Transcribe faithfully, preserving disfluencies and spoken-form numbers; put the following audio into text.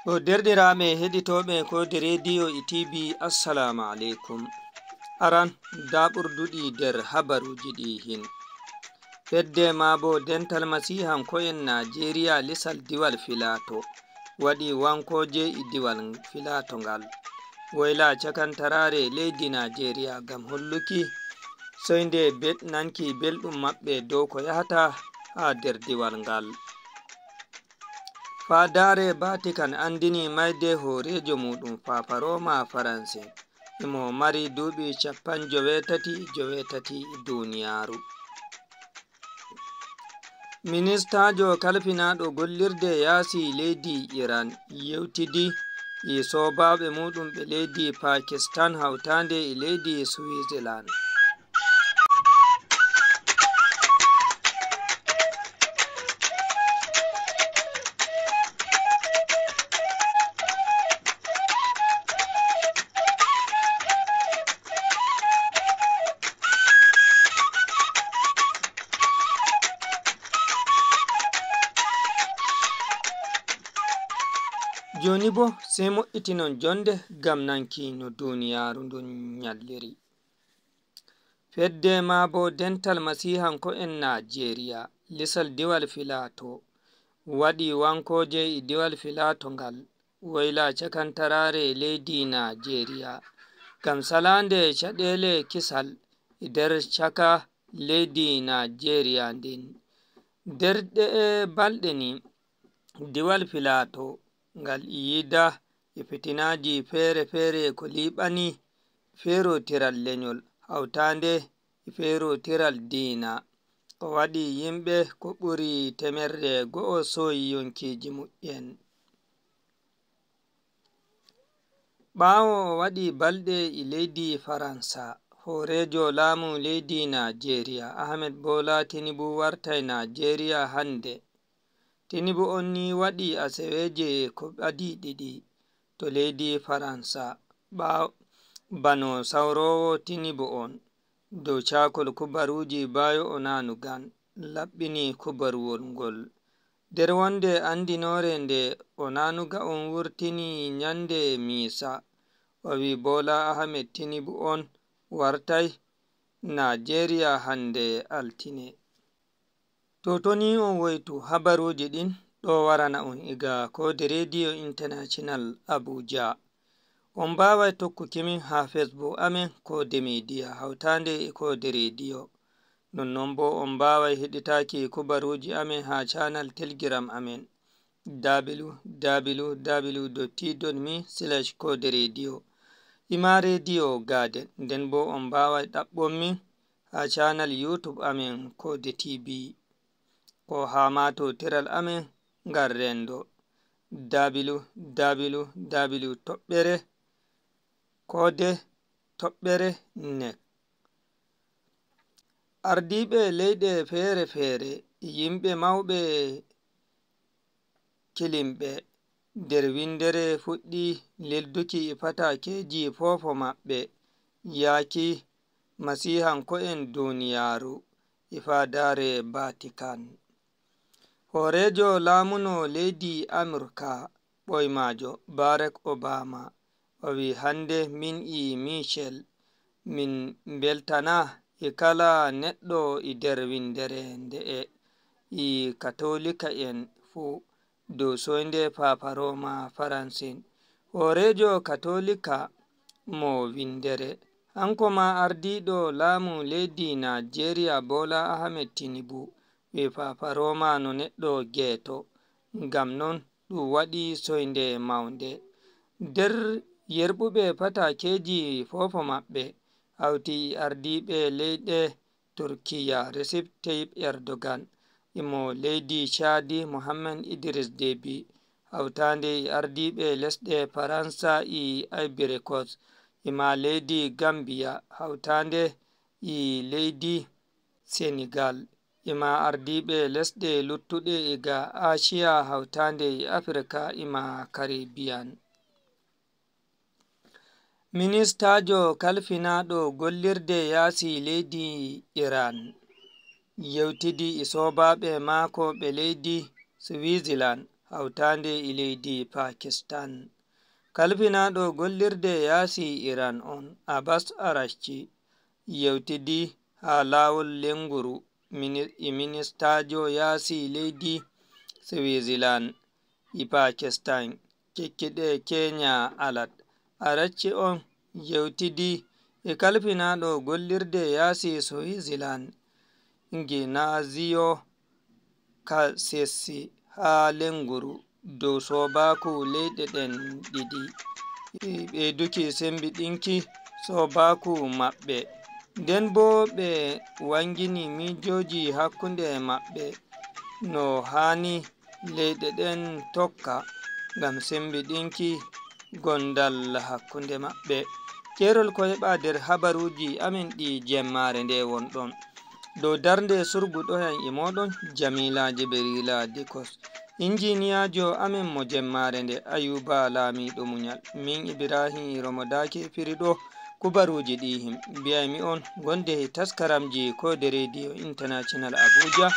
Ko derɗiraaɓe heɗitooɓe ko de rediyo e T V, assalamu aleykum. Aran, daɓurduɗi nder habaruuji ɗi hin. Fedde maabo dental masiihanko'en Naajeeriya lisal diwal Filaato waɗi wankooje e diwal Filaato ngal. Woyla cakantaraare leydi Naajeeriya ngam holluki soynde be-, nanki belɗum maɓɓe dow ko yahata haa nder diwal ngal. Faadaare Vatican anndini mayde hooreejo muuɗum Paapa Rooma Faransi. Imo mari duuɓi cappanɗe joweetati e joweetati e duniyaaru. Ministaajo kalfinaaɗo gollirde yaasi leydi Iran yewtidi e soobaaɓe muuɗum ɓe leydi Pakistan hawtaande e leydi Switzerland. Jooni boo, sey moƴƴitinon jonde ngam nanki no duniyaaru ndun nyalliri. Fedde maabo dental masiihanko'en Naajeeriya, lisal diwal Filaato, waɗi wankooje e diwal Filaato ngal, woyla cakantaraare leydi Naajeeriya, ngam salaande caɗeele kisal e nder caka leydi Naajeeriya ndin. Nder ɗe'e balɗe ni, diwal Filaato ngal e yiida e fitinaaji feere-feere ko liiɓani feerootiral lenyol, hawtaande e feerootiral diina. Ko waɗi yimɓe ko ɓuri teemerre go'o sooyi yonkiiji muɓɓen. Ɓaawo o waɗi balɗe e leydi Faransa, hooreejo laamu leydi Naajeeriya, Ahmed Bola Tinubu, wartay Naajeeriya hannde. Tinubu on ni waɗi aseweeje ko ɓadii ɗiɗi to leydi Faransa, ɓaawo bano sawroowo Tinubu on dow caakol kubaruuji Bayo Onanugan laɓɓini kubaruwol ngol. Nder wonde anndinoore nde Onanuga on wurtini nyannde Miisa, o wi'i Bola Ahmed Tinubu on wartay Naajeeriya hannde altine. To toni on woytu habaruuji ɗin, ɗo warana on iga Koode Rediyo International Abuja. On mbaaway tokkuki min haa Facebook amen Koode Media hawtaande e Koode Rediyo. Nonnon boo on mbaaway heɗitaaki kubaruuji amen haa channel Telegram amen, www.t.me/koderediyo. Ima Rediyo Gaaden. Nden boo on mbaaway ɗaɓɓon min haa channel YouTube amen Koode T V. Ko haa maatotiral amen ngal renndo, www toɓɓere koode toɓɓere net. Ardiiɓe leyɗe feere-feere, yimɓe mawɓe kilimɓe nder winndere fuɗɗi lelduki e pataakeeji foofo maɓɓe yaaki masiihanko'en duniyaaru e faadaare Vatican. Hooreejo laamuno leydi Amurka ɓoymaajo Barack Obama, o wi'i hannde min e Michel, min mbeltana e kala neɗɗo e nder winndere nde'e, e Katolika'en fuu, dow soynde Paapa Rooma Faransin. Hooreejo Katolika mo winndere, hanko maa ardiiɗo laamu leydi Naajeeriya Bola Ahmed Tinubu, wi'i Paapa Rooma no neɗɗo geeto. Ngam non ɗum waɗi soynde mawnde. Nder yerɓuɓe pataakeeji foofo maɓɓe hawti e ardiiɓe leyɗe Turkiya Recep Tayyip Erdogan, imo leydi Caadi Mohammed Idris Deby, hawtaande e ardiiɓe lesɗe Faransa e Ivory Coast, ima leydi Gambiya, hawtaande e leydi Senegal, ima ardiiɓe lesɗe luttuɗe iga Asiya, hawtaande e Afirka ima Caribbean. Ministaajo kalfinaaɗo gollirde yaasi leydi Iran yewtidi e soobaaɓe maako ɓe leydi Switzerland hawtaande e leydi Pakistan. Kalfinaaɗo gollirde yaasi Iran on, Abbas Araghchi, yewtidi haa laawol lenguru mini-, e ministaajo yaasi leydi Switzerland e Pakistan, cekkiɗe Kenya alat. Araghchi on yewtidi e kalfinaaɗo gollirde yaasi Switzerland, Ignazio Cassese, haa lenguru dow soobaaku leyɗe ɗen ɗiɗi, ɓeyduki sembiɗinki soobaaku maɓɓe. Nden boo ɓe wangini miijooji hakkunde maɓɓe no haani leyɗe ɗen tokka ngam sembiɗinki gondal hakkunde maɓɓe. Keerol ko heɓa nder habaruuji amen ɗi jemmaare nde wonɗon. Dow darnde surgu ɗoyan e mooɗon, Jamila Jibrila Dikos. Injiniyaajo amen mo jemmaare nde, Ayuba Laamiiɗo Muñal. Min Ibrahim Romo Daake firi ɗo kubaruuji ɗi him. Mbiyaymi on gonde e taskaramji ko de Rediyo International Abuja.